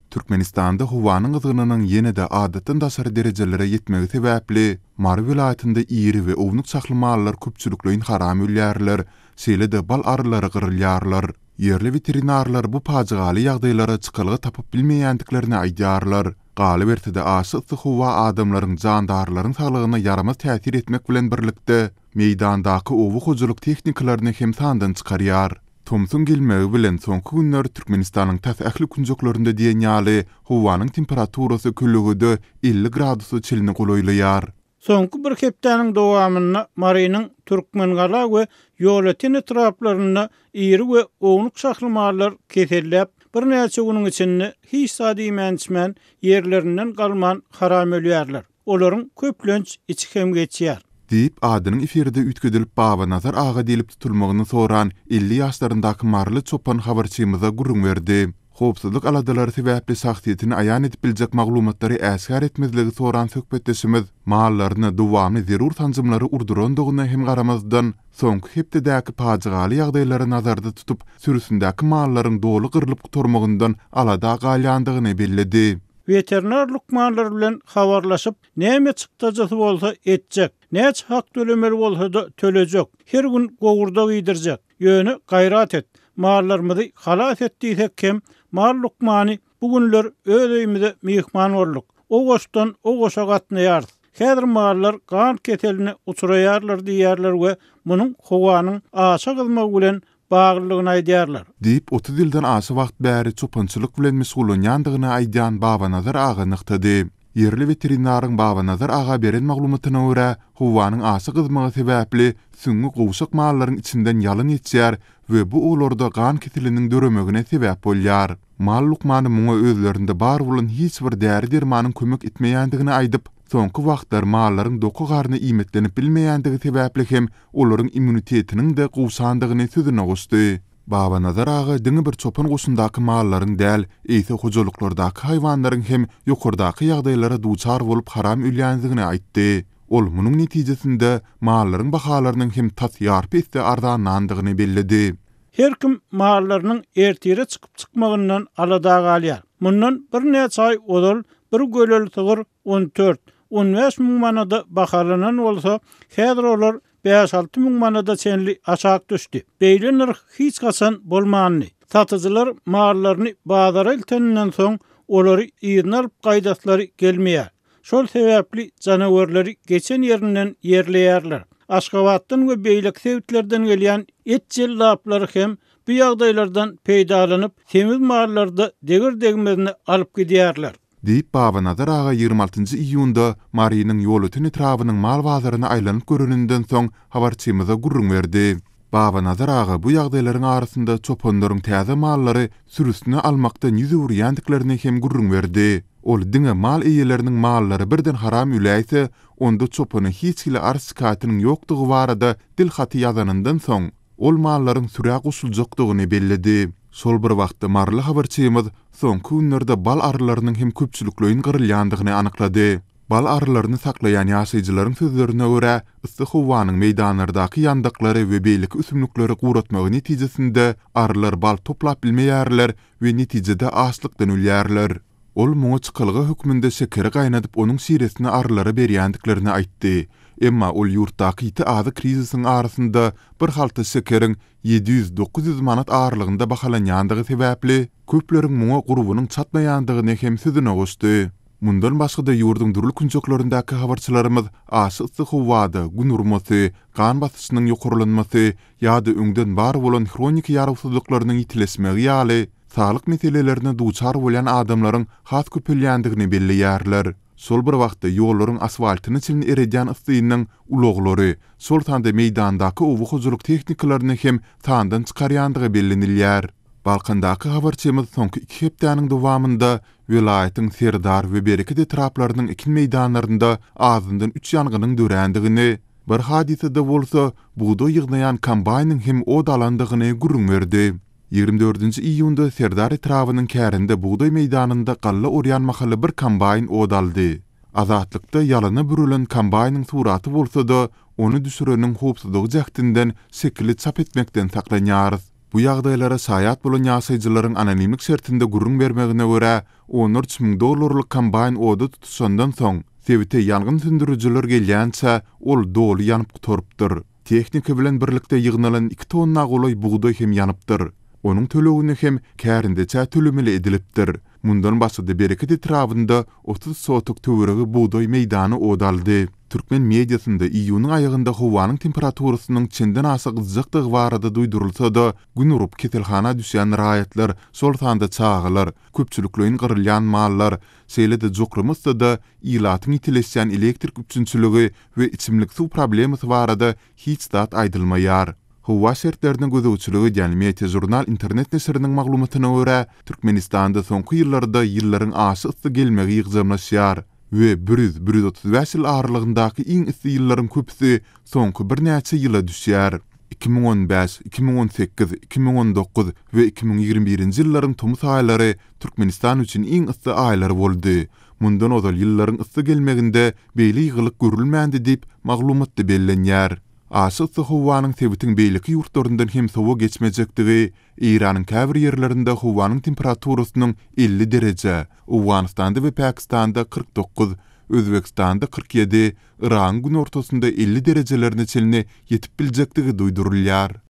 Türkmenistanda howanyň gyzgynynyň ýene-de adatdan daşary derejelere ýetmegi sebäpli, Mary welaýatynda iri we ownuk şahly mallar köpçülikleýin haram ölýärler, şeýle-de bal arylary gyrylýarlar. Ýerli weterinarlar bu pajygaly ýagdaýlara çykalga tapyp bilmeýändiklerini aýdýarlar. Galyberse-de, aşa yssy howa adamlaryň, jandarlaryň saglygyna ýaramaz täsir etmek bilen birlikde, meýdandaky oba hojalyk tehnikalaryny hem sandan çykarýar. Tomsuň gelmegi bilen soňky günler Türkmenistanyň tas ähli künjeklerinde diýen ýaly howanyň temperaturasy kölegede 50 gradusa çenli golaýlaýar. Soňky bir hepdäniň dowamynda Marynyň Türkmengala we Ýolöten etraplarynda iri we ownuk şahly mallar keselläp, birnäçe günüň içinde hiç zat iýmän-içmän, ýerlerinden galman haram ölýärler. Olaryň köplenç içi hem geçýär. Diýip, adynyň efirde üýtgedilip Babanazar aga diýlip tutulmagyny soran 50 ýaşlaryndaky maryly çopan habarçymyza gürrüň berdi. Howpsuzlyk aladalary sebäpli şahsyýetini aýan edip biljek maglumatlary äşgär etmezligi soran söhbetdeşimiz mallaryna dowamly zerur sanjymlary urdurandygyna hem garamazdan, soňky hepdedäki pajygaly ýagdaýlary nazarda tutup, sürüsindäki mallaryň doly gyrlyp gutarmagyndan alada galýandygyny belledi. Weterinar lukmanlar bilen habarlaşyp, näme çykdajysy bolsa etjek, näçe hak tölemeli bolsa-da tölejek, her gün gowurdak iýdirjek, ýöne gaýrat et, mallarymyzy halas et diýsek hem, mal lukmany bu günler öz öýümize myhman bolduk, o goşdan o goşa gatnaýarys, häzir mallar gan keseline uçraýarlar diýýärler we munuň howanyň aşa gyzmagy bilen baglydygyny aýdýarlar. Diýip, 30 ýyldan aşa wagt bäri çopançylyk bilen meşgullanýandygyny aýdýan Babanazar aga nygtady. Ýerli weterinaryň Babanazar aga beren maglumatyna görä, howanyň aşa gyzmagy sebäpli süňňi gowşak mallaryň içinden ýalyn geçýär we bu olarda gan keseliniň döremegine sebäp bolýar. Mal lukmany muňa özlerinde bar bolan hiç bir däri-dermanyň kömek etmeýändigini aýdyp, soňky wagtlar mallaryň doky garny iýmitlenip bilmeýändigi sebäpli hem olaryň immunitetiniň-de gowşandygyny sözüne goşdy. Babanazar aga diňe bir çopan goşundaky mallaryň däl, eýse hojalyklardaky haýwanlaryň hem ýokardaky ýagdaýlara duçar bolup haram ölýändigini aýtdy. Ol munuň netijesinde mallaryň bahalarynyň hem tas ýarpy esse arzanlandygyny belledi. Her kim mallarynyň ertire çykyp-çykmagyndan alada galýar. Mundan birnäçe aý ozal bir göleli sygyr 14, 15 müň manada bahalanan bolsa, häzir olar bäş-alty müň manada çenli aşak düşdi. Beýle nyrh hiç haçan bolmandy. Satyjylar mallaryny bazara ilteninden soň, olary yzyna alyp gaýdaslary gelmeýär. Şol sebäpli janawerleri geçen ýerinden ýerleýärler. Aşgabatdan we beýleki sebitlerden gelýän et jellaplary hem bu ýagdaýlardan peýdalanyp, semiz mallary-da deger-degmezine alyp gidýärler. Diýip, Babanazar aga 26 njy iýunda Marynyň Ýolöten etrabynyň mal bazaryna aýlanyp göreninden soň habarçymyza gürrüň berdi. Babanazar aga bu ýagdaýlaryň arasynda çopanlaryň täze mallary sürüsine almakdan ýüz öwürýändiklerini hem gürrüň berdi. Ol diňe mal eýeleriniň mallary birden haram öläýse, onda çopana hiç hili arz-şikaýatynyň ýokdugy barada dil haty ýazanyndan soň, ol mallaryň sürä goşuljakdygyny belledi. Şol bir wagtda maryly habarçymyz soňky günlerde bal arylarynyň hem köpçülikleýin gyrylýandygyny anyklady. Bal arylaryny saklaýan ýaşaýjylaryň sözlerine görä, yssy howanyň meýdanlardaky ýandaklary we beýleki ösümlikleri guratmagy netijesinde arylar bal toplap bilmeýärler we netijede açlykdan ölýärler. Ol muňa çykalga hökmünde şekeri gaýnadyp onuň şiresini arylara berýändiklerini aýtdy. Emma ol ýurtdaky ýiti azyk krizisiň arasynda bir halta şekeriň 700-900 manat aralygynda bahalanýandygy sebäpli, köpleriň muňa gurbunyň çatmaýandygyny hem sözüne goşdy. Mundan başga-da ýurduň dürli künjeklerindäki habarçylarymyz aşa yssy howada gün urmasy, gan basyşynyň ýokarlanmasy ýa-da öňden bar bolan hroniki ýarawsyzlyklarynyň ýitileşmegi ýaly saglyk meselelerine duçar bolýan adamlaryň has köpelýändigini belleýärler. Şol bir wagtda ýollaryň asfaltyny çenli eredýän yssynyň ulaglary, şol sanda meýdandaky oba hojalyk tehnikalaryny hem sandan çykarýandygy bellenilýär. Balkandaky habarçymyz soňky iki hepdäniň dowamynda welaýatyň Serdar we Bereket etraplarynyň ekin meýdanlarynda azyndan üç ýangynyň dörändigini, Bir hadysada bolsa, bugdaý ýygnaýan kombaýnyň hem ot alandygyny gürrüň berdi. 24 nji iýunda Serdar etrabynyň kärende bugdaý meýdanynda galla orýan mahaly bir kombaýn ot aldy. Azatlykda ýalana bürelen kombaýnyň suraty bolsa-da, ony düşüreniň howpsuzlygy jähtinden şekili çap etmekden saklanýarys. Bu ýagdaýlara şaýat bolan ýaşaýjylaryň anonimlik şertinde gürrüň bermegine görä, onlarça müň dollarlyk kombaýn oda tutuşandan soň, sebite ýangyn söndürijiler gelýänçä, ol doly ýanyp gutarypdyr. Tehnika bilen birlikde ýygnalan iki tonna golaý bugdaý hem ýanypdyr. Onuň tölegini hem kärendeçä tölemeli edilipdir. Mundan başga-da Bereket etrabynda 30 sotok töweregi bugdaý meýdany ot aldy. Türkmen mediasynda iýunyň aýagynda howanyň temperaturasynyň çenden aşa gyzjakdygy barada duýdurylsa-da, gün urup keselhana düşýän raýatlar, şol sanda çagalar, köpçülikleýin gyrylýan mallar, şeýle-de jokrama yssyda ilatyň ýitileşýän elektrik üpjünçiligi we içimlik suw problemasy barada hiç zat aýdylmaýar. Howa şertlerine gözegçilik edýän Meteožurnal internet neşiriniň maglumatyna görä, Türkmenistanda soňky ýyllarda ýyllaryň aşa yssy gelmegi ýygjamlaşýar we 100, 135 ýyl aralygyndaky iň yssy ýyllaryň köpüsi soňky birnäçe ýyla düşýär. 2015, 2018, 2019 we 2021-nji ýyllaryň tomus aýlary Türkmenistan üçin iň yssy aýlar boldy. Mundan ozal ýyllaryň yssy gelmeginde beýle ýygylyk görülmändi diýip, maglumatda bellenýär. Aşa yssy howanyň sebitiň beýleki ýurtlaryndan hem sowa geçmejekdigi, Eýranyň käbir ýerlerinde howanyň temperaturasynyň 50 dereje, Owganystanda we Pakistanda 49, Özbegistanda 47, Yragyň günortasynda 50 derejelerine çenli ýetip biljekdigi duýdurylýar.